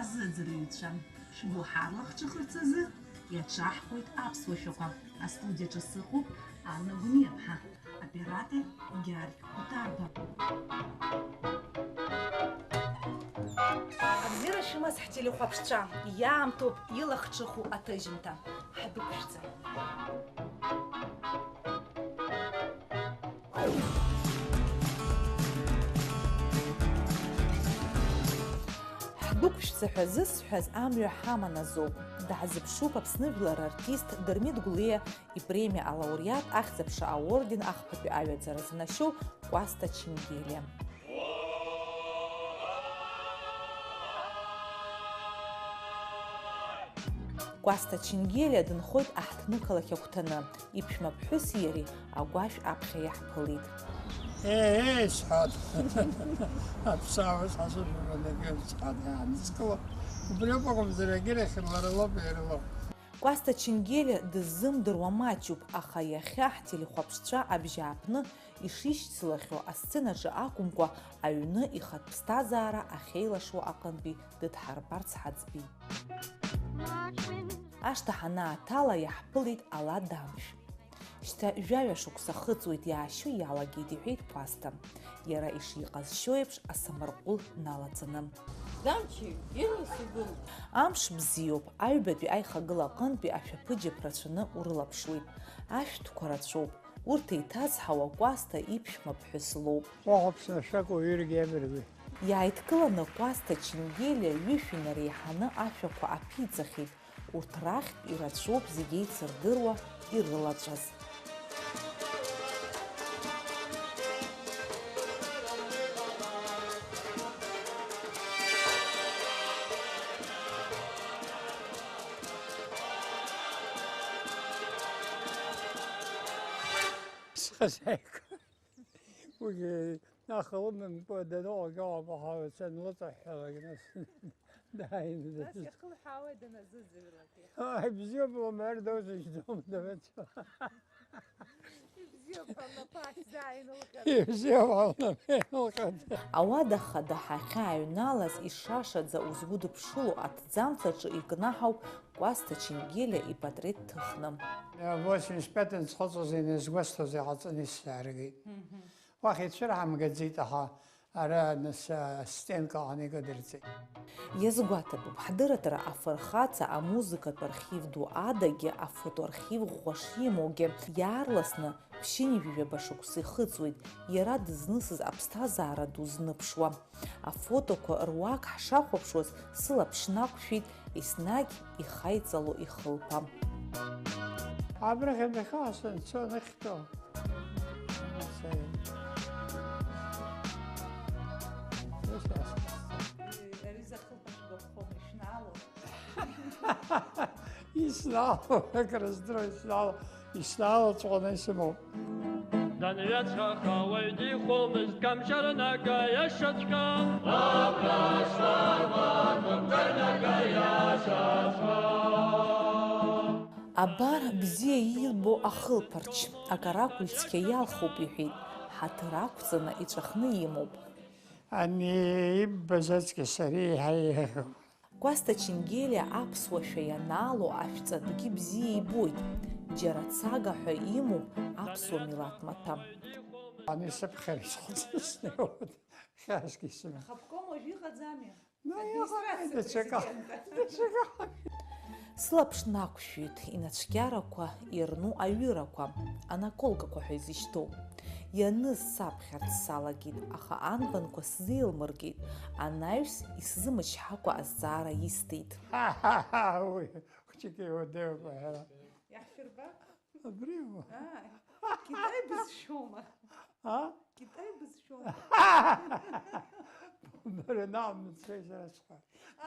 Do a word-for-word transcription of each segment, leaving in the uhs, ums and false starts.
Азыӡырҩцәа, шәгәы ҳарлахҿыхырц азы иаҿаҳкуеит аԥсуа шәақәа. Астудиаҿы сыҟоуп Анна Гәыниаԥҳа, оператор Гьаргь Қәҭарба. Абзиара шәымаз ҳтелехәаԥшцәа, иаамҭоуп илахҿыху аҭыжьымҭа. Ҳдәықәшәҵа. Ҳдәықәшәҵа ҳәа зысҳәаз амҩа ҳаман азоуп. Даҳзыԥшуп Аԥсны жәлар рартист Дырмит Гәлиа ипремиа алауреат, Ахьӡ-аԥша аорден ахԥатәи аҩаӡара занашьоу Кәасҭа Ченгелиа. Кәасҭа Ченгелиа дынхоит аҳҭнықалақь агәҭаны, иԥшәмаԥҳәыси иареи агәашә аԥхьа иаҳԥылеит. Ееи, сҳәоит. Аԥсаауаз ҳазыжәланагьы сҳәоит, иааныскыло. Убриоуп акәымзар, егьырахь лара лоуп, иара лоуп. Кәасҭа Ченгелиа дыззымдыруа маҷуп, аха иахьа ҳтелехәаԥшцәа абжьааԥны ишишьцылахьоу асценаҿы акәымкәа, аҩны ихатә ԥсҭазаара ахьеилашуа аҟынтәи дыдҳарбарц ҳаӡбеит. Ашҭа ҳанааҭала, иаҳԥылеит алада амшә. Шьҭа жәаҩа шықәса хыҵуеит, иаашьо иалагеит, иҳәеит Кәасҭа. Иара ишиҟазшьо еиԥш, асамарҟәыл налаҵаны. Дамчи, ирлас игылт. Амш бзиоуп, аҩбатәи аихагыла аҟынтәи ашәаԥыџьаԥ рацәаны урылаԥшуеит. Ашәҭқәа рацәоуп. Урҭ еиҭазҳауа Кәасҭа иԥшәма ԥҳәыс лоуп. Уахәаԥшны ашәак уаҩыргьы иамыргеи. Иааидкыланы Кәасҭа Ченгелиа ҩышә инареиҳаны ашәақәа аԥиҵахьеит. Урҭ рахьтә ирацәоуп зегь еицырдыруа ирылаҵәаз. Схазаҩқәа. Уигьы аха лымамкәа даныҟагауа баҳауеит, санлыҵаҳәҳәалак, нас дааины. Нас дазыӡ- иахылҳәаауеит даназыӡырҩлак, иахьа. Ааи, бзиоуп, лымҳәар доузыжьӡом, дабацо. Ибзиоуп, лнапы ахьӡааинылҟьан. Ибзиоуп, лнапы аинылҟьан. Ауада хада ҳахьааҩналаз, ишашаӡа узгәыдыԥшыло аҭӡамц аҿы икнаҳауп Кәасҭа Ченгелиа ипатреҭ ҭыхны. Восемьдесят пятый схыҵуазеи, иназгәасҭозеи ҟаҵаны исзааргеит. Мгм. Уахь ицәырҳамгаӡеит, аха ара нас, а, стенка аҟны икыдырҵеит. Иазгәаҭатәуп, ҳдырраҭара афырхаҵа амузыкатә архив ду адагьы афотоархив ӷәӷәа шимоугьы, иаарласны ԥшьынҩажәи жәаба шықәса ихыҵуеит иара дызнысыз аԥсҭазаара ду зныԥшуа. Афотоқәа руак ҳшахәаԥшуаз, сылаԥш нақәшәеит еснагь ихаиҵало ихылԥа. Абрахь адәахьы санцо, нахьхьи. Ари захылԥа шәгәаԥхом, ишәнаало. Иснаало, акрыздыруа, иснаало, иснаало ҵәҟьаны исымоуп. Данҩаҵхаха уаҩ дихәомызт, Камчарнага иашаҵәҟьа. Абра Камчарнага иашаҵәҟьа. Абар, бзиа иилбо ахылԥарч, акаракәыль цқьа иалхуп, иҳәеит, ҳаҭыр ақәҵаны иҵәахны имоуп. Ани иббаз аҵкьыс ари еиҳа еиӷьуп. Кәасҭа Ченгелиа аԥсуа шәа ианаало ашәҵатәгьы бзиа ибоит, џьара цага ҳәа имоуп аԥсуа милаҭ маҭәа. Ани сыԥхьара схәыцны снеиуеит, хьаасгьы исымам. Аха обком уажә иҟаӡами? Ну, иҟалеит, администрациа даҽакы. Президента. Даҽакы. Сылаԥш нақәшәеит инацәкьарақәа ирну аҩырақәа, анаколкақәа ҳәа изышьҭоу. Ианыз саԥхьарц салагеит, аха анбанқәа сзеилмыргеит, анаҩс исзымычҳакәа азҵаара исҭеит. Ҳа-ҳа-ҳа, уи хәыҷык иуадаҩуп аҳәара. Иаҳшәырба? Абри ума? Ааи. Китай бызшәома? А? Китай бызшәома? Бара наҟ бымцеи, сара схы.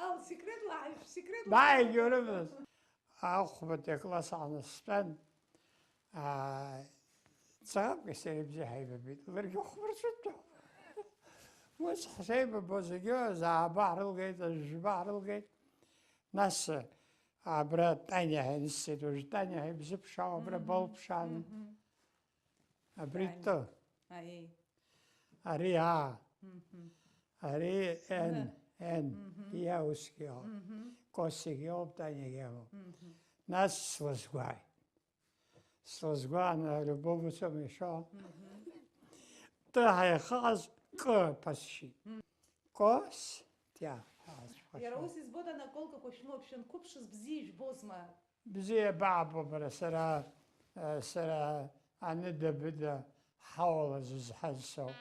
Ал, секретла, аиԥш, секретла. Бааигьы урымаз. Ахәбатәи акласс аҟны стәан. Аа, ҵаҟаԥкьа сара ибзиа ҳаибабеит. Ларгьы хәмаршәытәуп. Ус ҳшеибабо зегьы зааба ҳрылгеит, жәба ҳрылгеит. Нас, абра Таниа ҳәа инысҵеит, уажә Таниа ҳәа ибзыԥшаау, абра Мгм. Балԥшаан. Мгм. Абри Таниа. Т. Аиеи. Ари А. Мгм. Ари Н. Н. Ен, иа усгьы ыҟоуп. Косигьы ыҟоуп, Танигьы ыҟоуп. Нас слызгәааит. Слызгәааны, Любовь Усомишо. Т ҳәа иахыҟаз К ԥасшьит. Кос, тиа, ҳәа азхәашьа. Иара ус избоит, анаколкақәа шәымоуп, шәанқәыԥшыз бзиа ижәбозма? Бзиа баабо бара, сара, э, сара аныда-быда ҳауала зызҳаз соуп.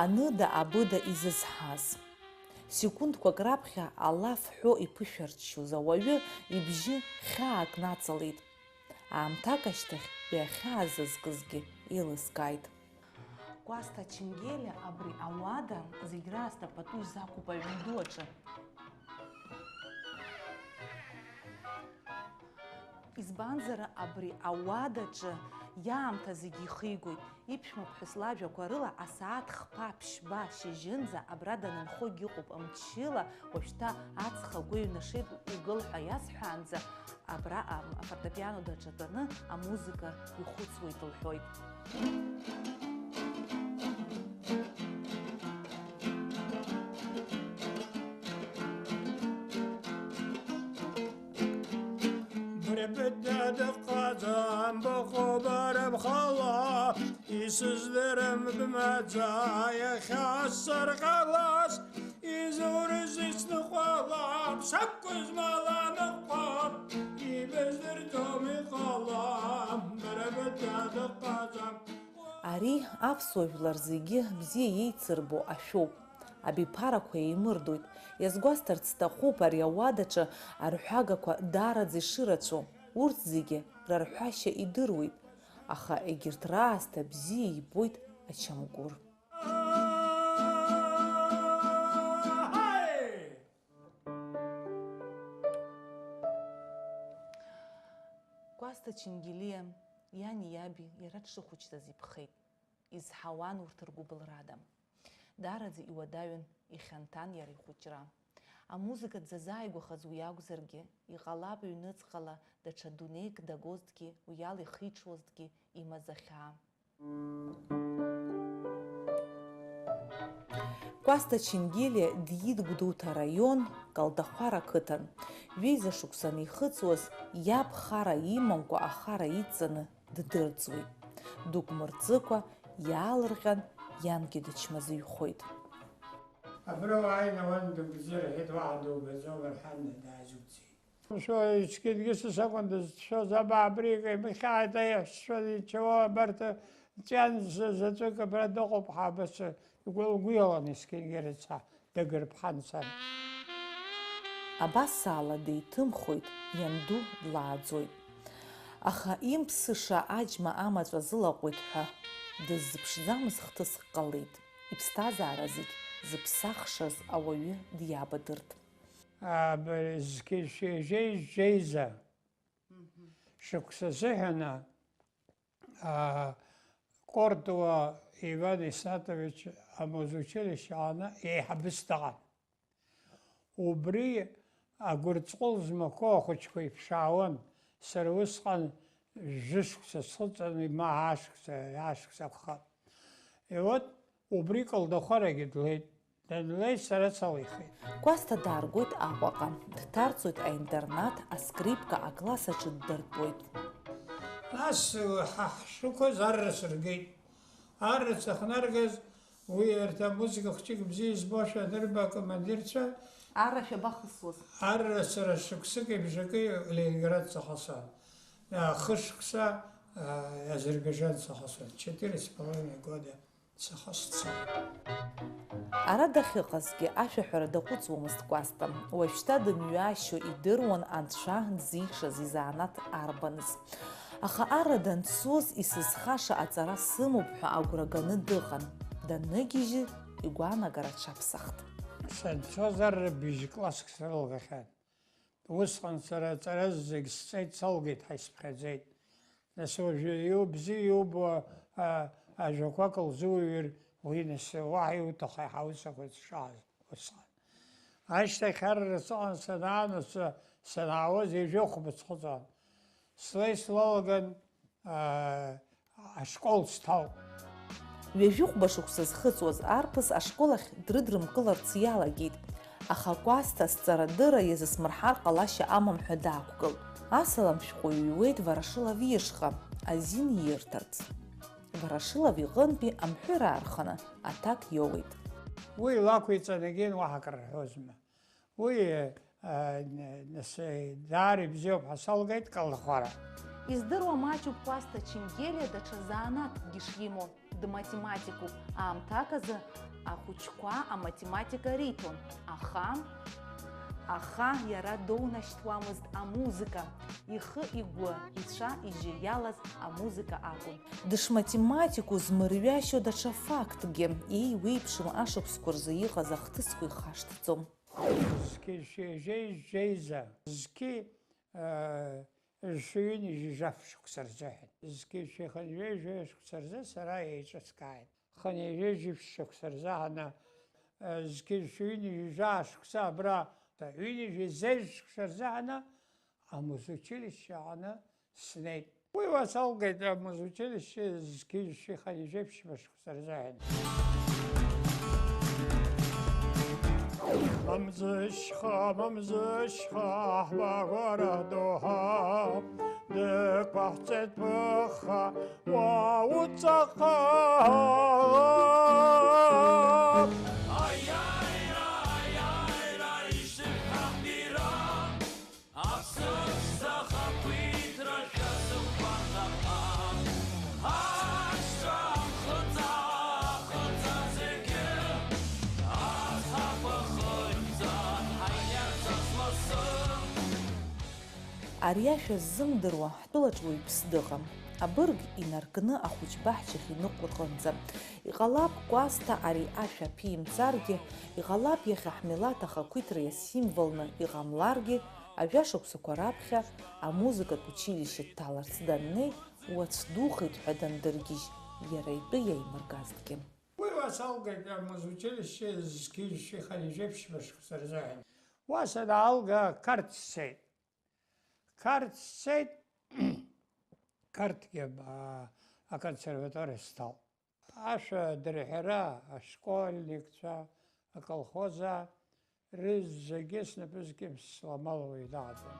Аныда-абыда изызҳаз. Секундқәак раԥхьа алаф ҳәо иԥышәарччоз ауаҩы ибжьы хьаак наҵалеит. Аамҭак ашьҭахь уи ахьаа зызкызгьы еилыскааит. Кәасҭа Ченгелиа абри ауада зегь раасҭа пату изақәуп аҩн ду аҿы. Избанзар, абри ауадаҿы иаамҭа зегьы ихигоит. Иԥшәмаԥҳәыс лажәақәа рыла, асааҭ хԥа-ԥшьба шьыжьынӡа абра данынхогьы ыҟоуп, мчыла уажәшьҭа аҵх агәы ҩнашеит, угыл ҳәа иасҳәаанӡа, абра, ам, афортепиано даҿатәаны амузыка ихәыцуеит лҳәоит. Бара быда дыҟаӡам, быҟоуп бара бхала, исыздырам бымаӡа, иахьа сарҟьалаз, изурыз исныҟәалап, сакәызмала ныҟәап, ибыздырӡом иҟалам, бара быда дыҟаӡам. Ари аԥсуа жәлар зегьы бзиа еицырбо ашәоуп. Абиԥарақәа еимырдоит. Иазгәасҭарц сҭахуп, ари ауадаҿы арҳәагақәа даараӡа ишырацәоу. Урҭ зегьы рарҳәашьа идыруеит, аха егьырҭ раасҭа бзиа ибоит ачамгәыр. Кәасҭа Чингелиа иани иаби иара дшыхәыҷӡаз иԥхеит. Изҳауан урҭ ргәыбылрада. Даараӡа иуадаҩын, ихьанҭан иара ихәыҷра. Амузыка дзазааигәахаз уи акәзаргьы, иҟалап, ҩныҵҟала даҽа дунеик дагозҭгьы, уи ала ихиҽуазҭгьы имаз ахьаа. Кәасҭа Чингелиа диит Гәдоуҭа араион, Калдахәара ақыҭан. Ҩеиза шықәса анихыҵуаз, иаб хара имамкәа ахара идҵаны ддырӡуеит. Дук мырҵыкәа иаалырҟьан, иангьы дычмазаҩхоит. Абра уааины уан дымбаӡеит, рҳәеит, уаҳа дубаӡом, рҳәан, даазугӡеит. Шәа, есқьынгьы сакәын дызцәшәоз, абаа абри икаимыхьааит, аиаҳәшьцәа зынчауа абарҭ ҵәҩан заҵәык абра дыҟоуп ҳәа, абас игәы-, лгәы иалан есқьынгьы рыцҳа, дагырԥхан сан. Абасала деиҭымхоит, ианду длааӡоит. Аха имԥсыша аџьма амаҵ азылаҟәуеит ҳәа дыззыԥшӡамыз хҭыск ҟалеит, иԥсҭазаара зегь зыԥсахшаз ауаҩы диабадырт. Абри зқьи шәи жәеи жәеиза шықәса азыҳәан, а, Кортуа Иван Исатович амузучилище аҟны еиҳабыс дыҟан. Убри агәырҵҟәыл змақәоу ахәыҷқәа иԥшаауан, сара усҟан жәышықәса схыҵын, ма ашықәса, ашықәса акәхап. И вот, убри Калдахәарагьы длеит. Данлеи, сара салихеит. Кәасҭа дааргоит Аҟәаҟа, дҭарҵоит аинтернат, аскрипка акласс аҿы ддыртәоит. Нас, ҳа ҳшықәыз арра сыргеит. Арра сахнаргаз, уи арҭ амузыка хәҷык бзиа избошәа анырба акомандирцәа. Арра шәабахысуаз? Арра сара шықәсыки бжаки Ленинград сахысуан. А, хышықәса, а, Азербайджан сахысуан. Четыре с половиной года. Саха сцеит. Ара дахьыҟазгьы ашәаҳәара даҟәыҵуамызт Кәасҭа. Уажәшьҭа дымҩашьо идыруан анцәа дзишаз изанааҭ арбаныз. Аха арра данцоз исызхаша аҵара сымоуп ҳәа агәра ганы дыҟан. Даныгьежьы игәаанагара аҽаԥсахт. Санцоз арра быжь класск срылгахьан. Усҟан сара аҵара зегь сҵеит, салгеит ҳәа исԥхьаӡеит. Нас уажәы иу-, бзиа иубо, а, ажәақәак лзуҩыр, уи нас уаҳа иуҭаху аиҳа усақәа зшааз усҟан. Ашьҭахь арра сыҟан санаанаса, санаауаз ҩажәи хәба схыҵуан. Слеи слалаган, аа, ашкол сҭалт. Ҩажәихәба шықәса зхыҵуаз арԥыс ашкол ахь дрыдрымкыларц иалагеит, аха Кәасҭа сҵарадырра иазысмырҳар ҟалашьа амам ҳәа даақәгылт. Асалам шәҟәы иҩуеит Ворошилов ишҟа, азин иирҭарц. Ворошилов иҟынтәи амҳәыр аарханы аҭак иоуеит. Уи лақәиҵан егьин уаҳа акры рҳәозма. Уи, а, н-, нас, даара ибзиоуп ҳәа салгеит Калдахәара. Издыруа маҷуп Кәасҭа Ченгелиа даҽа заанатәкгьы шимоу, дматематикуп, аамҭак азы ахәыҷқәа аматематика риҭон, аха, аха иара доунашьҭуамызт амузыка, ихы-игәы, ицәа-ижьы иалаз амузыка акәын. Дышматематику змырҩашьо даҽа фактгьы, еиуеиԥшым ашықәсқәа рзы иҟаз ахҭысқәа ихашҭӡом. Зқьи жәшәи жәеиза, зқьи, э, жәшәи ҩынҩажәи жәаф шықәса рзыҳәан. Зқьи жәшәи хынҩажәи жәаҩа шықәса рзы сара еиҿыскааит. Хынҩажәи жәиԥшь шықәса рзыҳәаны, э, зқьи жәшәи ҩынҩажәи жәаа шықәса абра, ҩынҩажәи зежә шықәса рзыҳәаны амузучилишьче аҟны снеит. Уи уа салгеит амузучилишьче зқьи жәшәи хынҩажәи жәиԥшь шықәса рзыҳәан. Мамзышьха, мамзышьха, ҳбагәара доуҳа, дықәаҳҵеит ԥыхха, уа уҵаҟа. Аиааира, аиааира, ишсырҳәап бира. Аԥсыӡ ахақәиҭра шәазықәԥан наҟ-ааҟ. Аишьцәа амхыҵа, ахыҵа зегьы, аӡӷаб ахынҵа, ҳаиарҵас лассы. Ари ашәа ззымдыруа ҳтәылаҿ уаҩԥс дыҟам. Абырг инаркны ахәыҷ баҳчахь иныҟәо рҟынӡа. Иҟалап, Кәасҭа ари ашәа ԥимҵаргьы, иҟалап, иахьа ҳмилаҭ ахақәиҭра иасимволны иҟамларгьы, Ажәа шықәсақәа раԥхьа амузыкатә училишьче дҭаларц даннеи, уац духеит ҳәа дандыргьежь, иара итәы иаимыргазҭгьы. Уи уа салгеит амузучилишьче зқьи жәшәи хынҩажәи жәаф шықәса рзыҳәан. Уа санаалга, Қарҭ сцеит. Қарҭ сцеит, Қарҭгьы, а, аконсерваториа сҭалт. Ашәа дырҳәара, ашкольникцәа, аколхозаа рызегьы снапы зкьымсуа амал уаҩ даҟаӡам.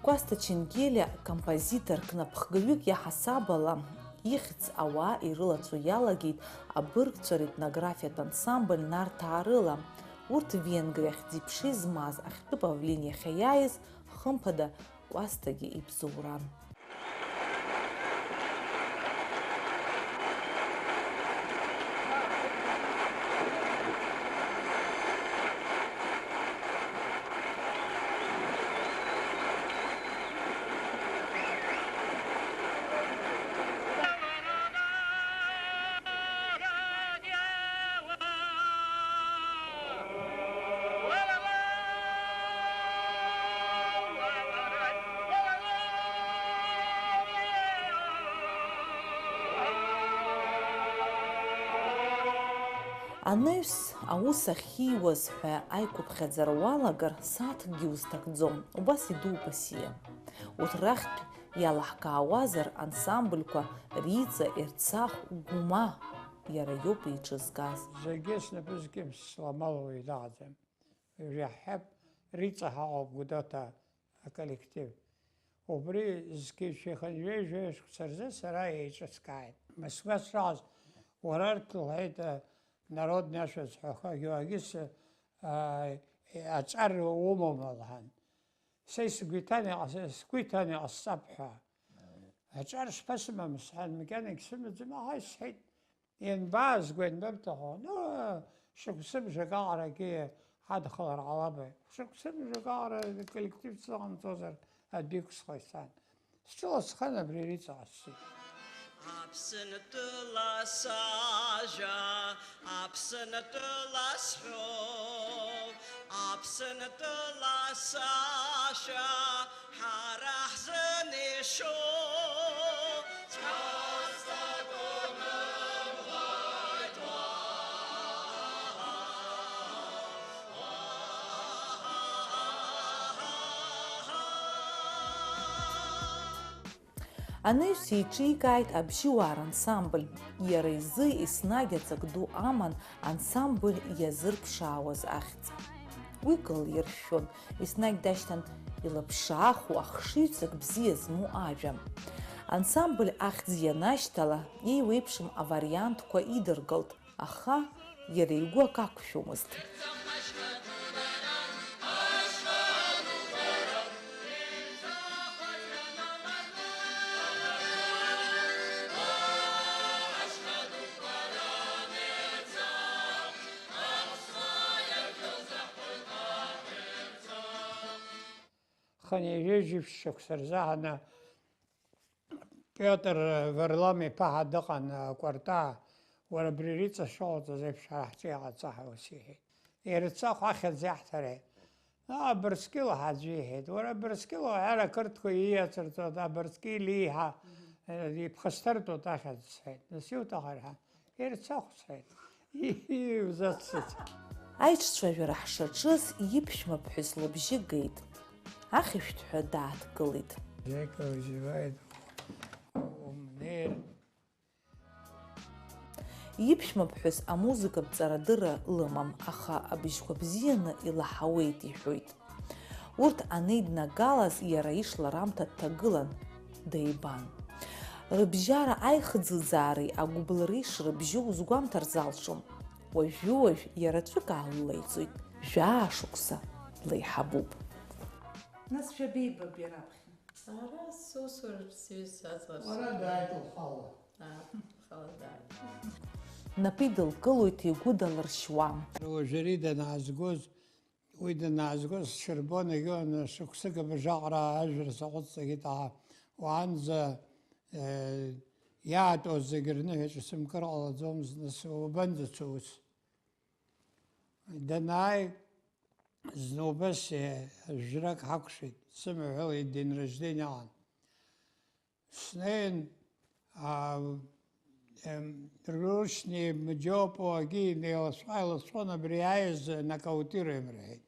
Кәасҭа Ченгелиа композитор, кнапхгаҩык иаҳасаб ала, ихьӡ ауаа ирылацәо иалагеит абыргцәа ретнографиатә ансамбль Нарҭаа рыла. Урҭ Венгриахь зеиԥши змаз ахьтәы павлин иахьаиааиз, хымԥада, Кәасҭагьы ибзоуран. Анаҩс аус ахьиуаз ҳәа аиқәыԥхьаӡара уалагар, сааҭкгьы узҭакӡом, убас идууп асиа. Урҭ рахьтә иалаҳкаауазар, ансамбльқәа Риҵа, Ерцахә, Гәыма, иара иоуп еиҿызкааз. Зегьы снапы зкьымсуа амал уаҩ даҟаӡам. Ҩажәа ҳәа Риҵа ҳаҟоуп, Гәдоуҭа аколлектив. Убри зқьи жәшәи хынҩажәи жәаҩа шықәса рзы сара еиҿыскааит. Москва сшааз, уара арҭ, лҳәеит, а, народный ашәа зҳәақәагьы уагьыс, а, аҿар умоума, лҳәан. Са исгәы иҭан иҟас-, сгәы иҭан иҟасҵап ҳәа. Аҿар шԥасымам, сҳәан, макьанагь сымаӡам, аҳа, исҳәеит. Ианбаазго, ианбабҭаху? Ну, шықәсыбжак аҟарагьы ҳадхалар ҟалап. Шықәсыбжак аҟара коллектив сзыҟамҵозар, адәы иқәсхуеит сан. Сҿыласхан абри Риҵаҟа сцеит. Аԥсынтәыла сажәа, Аԥсынтәыла сҳәоу, Аԥсынтәыла сашәа, ҳара ҳзын ишоу. Анаҩс еиҿикааит Абжьыуаа рансамбль. Иара изы еснагь аҵак ду аман ансамбль иазырԥшаауаз ахьӡ. Уи кылиршәшәон, еснагь дашьҭан илаԥшааху ахшыҩҵак бзиа змоу ажәа. Ансамбль ахьӡ ианашьҭала, еиуеиԥшым авариантқәа идыргалт, аха иара игәы акы ақәшәомызт. Хынҩажәи жәиԥшь шықәса рзы ҳаны Пиотр Варлам-иԥа ҳәа дыҟан, акәарта, уара абри иҵашәоуҵаз еиԥш ҳара ҳҿы иҟаҵа ҳәа ус иҳәеит. Ерцахә ахьӡ иаҳҭареи. Абырскьыл ҳәа аӡәы иҳәеит. Уара Абырскьыл уҳәар ақырҭқәа ииацырҵоит, Абырскьыл ииҳәа, э, иԥхасҭартәуеит ахьӡ сҳәеит. Нас иуҭахар ҳәа. Ерцахә сҳәеит. Иузаццыц. Аиҿцәажәара ҳшаҿыз иԥшәма ԥҳәыс лыбжьы геит. Ахьышәҭҳәа дааҭгылеит. Жека вызывает умнер. Иԥшәма ԥҳәыс амузыкатә ҵарадырра лымам, аха абжьқәа бзианы илаҳауеит иҳәоит. Урҭ анеиднагалаз иара ишларамҭа дҭагылан, деибан. Рыбжьара аихӡыӡаареи агәыблыреи шрыбжьоу узгәамҭар залшом. Уажәы-уажә иара ҵәык аалылаиҵоит, жәаа шықәса длеиҳабуп. Нас шәабеибабеи раԥхьа? Ара сусураҿ сҩызцәа аҵла Уара рсура. Дааит лхала. Аа, лхала дааит. Напы идылкылоит игәы далыршьуа. Уажәы ари данаазгоз, уи данаазгоз сҽырбон, егьаурны шықәсык абыржәаҟара ажәра саҟәыҵ-, саҟәыҵ-, саҟәыҵ-, саҟәыҵ-, саҟәыҵ-, уаанӡа, э, иаатәоз зегьы рныҳәаҿа сымкыр ҟалаӡомызт, нас уабанӡацо ус? Данааи, зны убас, э, жәрак ҳакәшеит, сымаҳәалеит, день рождения аан. Снеин, а, эм, рушьни мџьоупо агьи неиласҟа-еиласҟон, абри иааиз нокаутируем рҳәеит.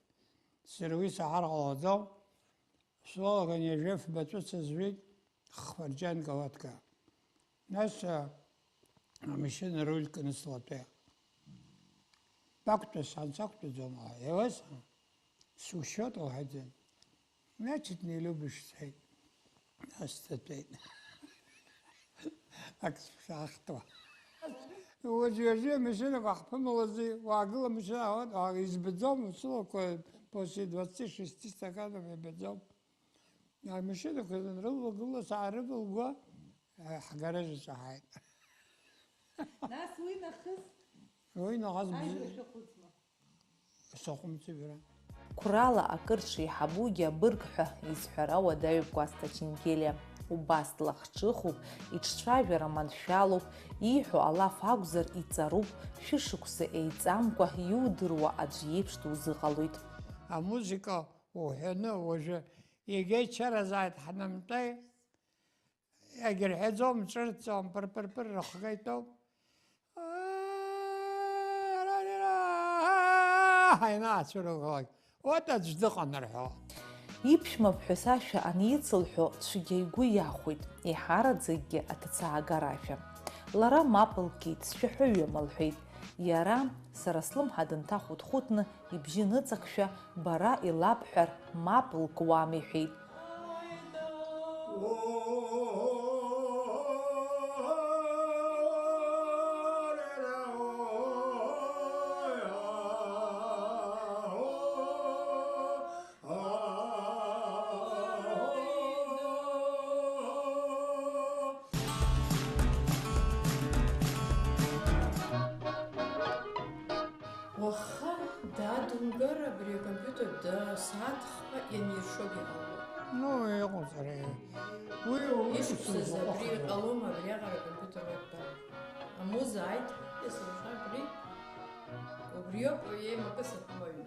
Сара уи саҳар ҟалаӡом. Слоган иажәа фба ҵәыца зҩит, хфырџьанк ауатка. Нас, а, амашьына руль кны слатәа. Бақәтәа сан сақәтәаӡом, аха, еиуеиԥшым, сушьуеит, лҳәеит. Значит, не любишь, сҳәеит. Нас дтәеит. Ак сшахтуа. Уажәы-уажәы амашьынақәа ҳԥымлази, уаагыла амашьына аауеит, аа, избаӡом, усылақәа после двадцати шести стаканов ибаӡом. Амашьынақәа санрывагыла, саарывылгәа, ҳгаражаҿ ҳааит. Нас уи нахыс Уи нахыс бзи-, ажәа шәаҟәыҵма? Саҟәымҵ, ҩра. Қәрала акыр дшеиҳабугьы абырг ҳәа изҳәара уадаҩуп Кәасҭа Чингелиа. Убас длахҿыхуп, иҿцәажәара маншәалоуп, ииҳәо алаф акәзар иҵаруп, шәышықәса еиҵамкәа иудыруа аӡә иеиԥш дузыҟалоит. Амузыка уҳәаны уажәы иагьа ичаразааит ҳнамтәеи. Иагьырҳәаӡом, ҿырҭӡом, пыр-пыр-пыр рыхга итәоуп. Ҳаинаацәырылгалак, уат аӡә дыҟан рҳәо. Иԥшәма ԥҳәыс ашәа аницылҳәо, цәгьа игәы иахәеит, еиҳараӡакгьы аҭацаагара ашәа. Лара мап лкит, сшәаҳәаҩым лҳәеит. Иара, сара слымҳа дынҭахәыҭхәыҭны, ибжьы ныҵакшәа, бара илабҳәар, мап лкуам, иҳәеит. Уаха дадумгар абри акомпиутер да сааҭ хԥа ианиршогьы ҟалоит. Ну, иҟоуҵар, уи, уи Ишықәсыз усура абри ыҟоуп. Ҟалома абриаҟара акомпиутер уатәа? Амуза ааит, иасыршәа абри. Убриоуп еимакы саҳауаҩны.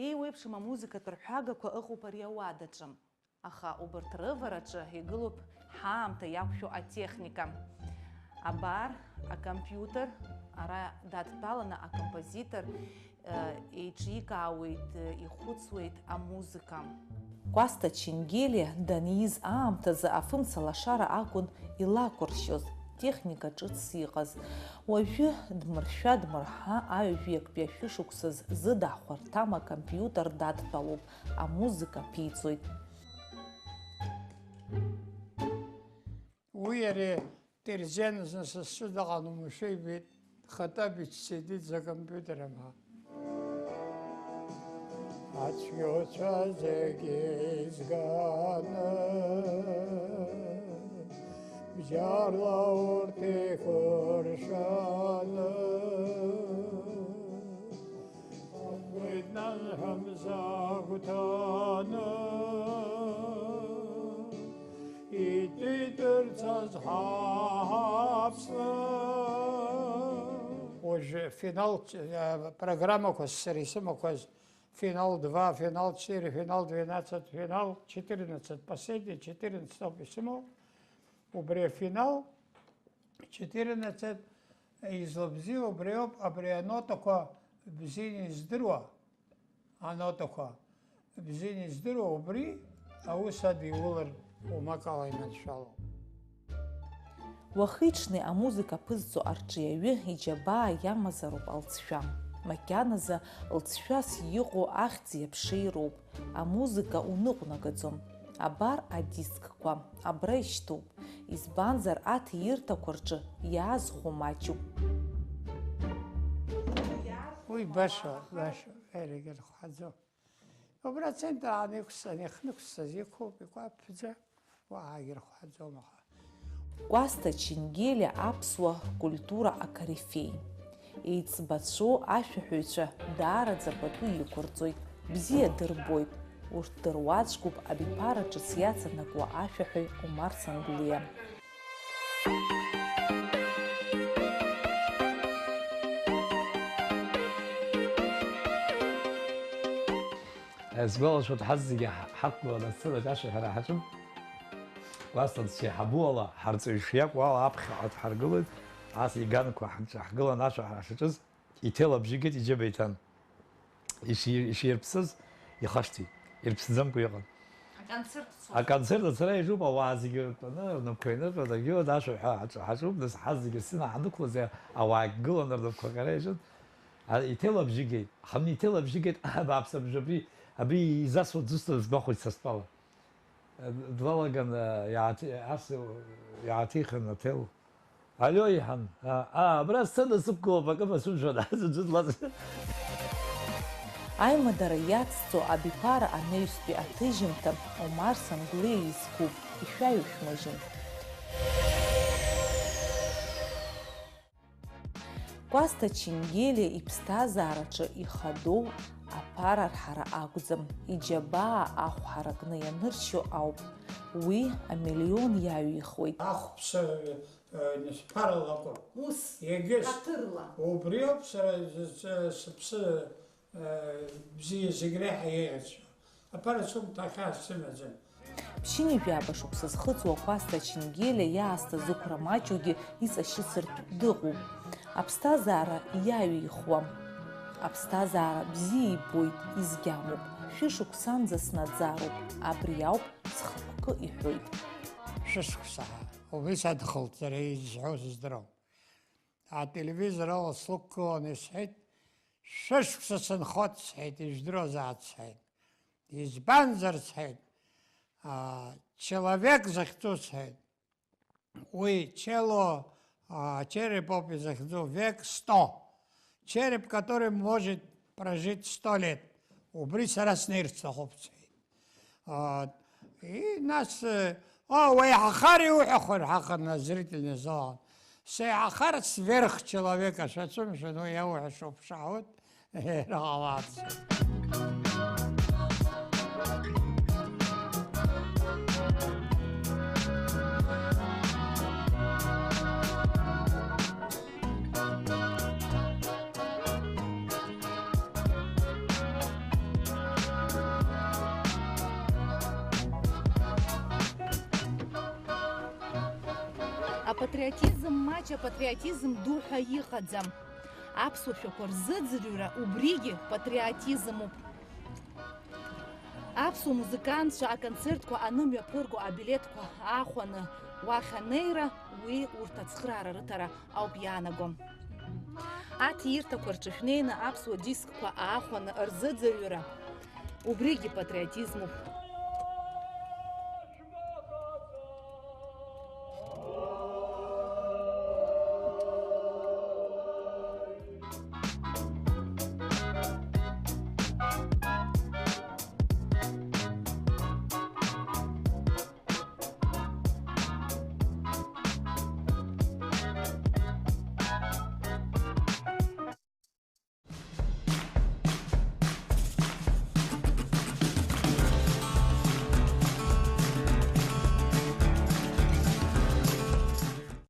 Еиуеиԥшым амузыкатә рҳәагақәа ыҟоуп ари ауадаҿы. Аха убарҭ рывараҿы игылоуп ҳаамҭа иақәшәо атехника. Абар, акомпиутер, ара дадтәаланы акомпозитор, э, еиҿикаауеит, э, ихәыцуеит амузыка. Кәасҭа Ченгелиа даниз аамҭазы афымца лашара акәын илақәыршьоз, техника ҿыцс иҟаз. Уажәы дмыршәа-дмырҳа аҩажәи актәи ашәышықәсаз зыда хәарҭам акомпиутер дадтәалоуп, амузыка ԥиҵоит. Уи иареи Терзен зны сасцәа дыҟан, умшәа ибеит, хатәы абиԥс сидит за компиутером ҳәа. Ацәгьоуцәа зегьы изганы, бџьарла урҭ еиқәыршәаны. Уи дназҳәом загәҭаны, итәитәырцаз ҳаԥсны. Уажә финал, э, программақәа сара исымақәаз, финал два, финал четыре, финал двенадцать, финал четырнадцать, последний четырнадцать ауп исымоу. Убри афинал четырнадцать излабзиоу убриоуп, абри анотақәа бзианы издыруа, анотақәа бзианы издыруа, убри аус адиулар умакала иманшәалоуп. Уахи-ҽни амузыка ԥызҵо арҿиаҩы иџьабаа иамазароуп алҵшәа. Макьаназы лҵшәас иҟоу ахьӡи аԥшеи роуп. Амузыка уныҟәнагаӡом. Абар адискқәа, абра ишьҭоуп. Избанзар, аҭиирҭақәа рҿы иаазхәо маҷуп. Уи баша, баша, ерагьы рхәаӡом. Убра ацентр аан иқәсҵан, иахнықәсҵаз иқәуп, икәаԥӡа, уаҳагьы рхәаӡом аха. Кәасҭа Ченгелиа аԥсуа культура акорифеи. Еиҵбацәоу ашәаҳәаҩцәа даараӡа пату иқәырҵоит, бзиа дырбоит. Урҭ дыруаӡәкуп абиԥара ҿыц иаҵанакуа ашәаҳәаҩ Омар Санглиа. Сгәалашәоит, ҳазегьы ҳақәгыланы асценаҿ ашәаҳәара ҳаҿын. Кәасҭа дшеиҳабу ала, ҳарҵаҩ шиакәу ала аԥхьаҟа дҳаргылоит, ас иганқәа ҳаҿаҳгылан ашәаҳәара ҳаҿыз. Иҭел абжьы геит, иџьыба иҭан. Иши-, иширԥсыз ихашҭит, ирԥсӡамкәа иҟан. Аконцерт цоит. Аконцерт ацара иаҿуп, ауаа зегьы ртәаны, рнапқәа иныркьоит, агьы дашәа ҳәа ҳаҿ-, ҳаҿуп, нас ҳазегьы рсцена ҳанықәлоз, ауаа гыланы рнапқәа акара иаҿын. А, иҭел абжьы геит. Ҳамни иҭел абжьы геит, аа, бааԥс, абжьы абри, абри изасуа дызусҭа збахуеит са стәала. Длалаган, иааҭи-, ас иааҭихын аҭел. Алио, иҳан, а, а, абра сцена сықәгылоуп, акы басымшәан, аӡәы длаз. Аимадара иацҵо абиԥара анаҩстәи аҭыжьымҭа Омар Санглиа изкуп, ишәаҩушәмыжьын. Кәасҭа Ченгелиа иԥсҭазаараҿы ихадоу аԥара арҳара акәӡам, иџьабаа ахә ҳаракны ианыршьо ауп. Уи амиллион иаҩихуеит. Ахәԥса, э, ԥарала акәым. Ус, егьыс, ҳаҭырла. Убриоуп сара з-, з-, сыԥсы, э, бзиа зегь реиҳа еиӷьасшьо. Аԥара сумҭа ахьаа сымаӡам. Ԥшьынҩажәи жәаба шықәса зхыҵуа Кәасҭа Ченгелиа иаасҭа зықәра маҷугьы иҵашьыцыртә дыҟоуп. Аԥсҭазаара иаҩихуам. Аԥсҭазаара бзиа ибоит, изгьамоуп. Шәышықәсанӡа снаӡароуп, абри ауп зхықәкы иҳәоит. Шәышықәса ҳәа, убри садхалт, сара изҳәо сыздырам. Ателевизор ала слықәгылан исҳәеит, шәышықәса сынхоит, сҳәеит, ижәдыруазааит, сҳәеит. Избанзар, сҳәеит, а, человек захьӡу, сҳәеит. Уи чело, а, череп ауп изахьӡу, век сто. Череп, который может прожить сто лет. Убри сара снеирц сҭахуп, сҳәеит. А, и нас, э, о, уеиҳахар иуҳәахуан ҳаҟан азрительный зал. Сеиҳахар сверхчеловека, шәацәымшәан, уи иауҳәашоуп, шаҳуеит, иара ҟалац. Апатриотизм маҷ апатриотизм ду ҳәа иҟаӡам. Аԥсуа шәақәа рзыӡырҩра убригьы патриотизмуп. Аԥсуа музыкантцәа аконцертқәа анымҩаԥырго абилеҭқәа аахәаны уахь анеира, уи урҭ ацхыраара рыҭара ауп иаанаго. Аҭиирҭақәа рҿы шәнеины аԥсуа дискқәа аахәаны рзыӡырҩра, убригьы патриотизмуп.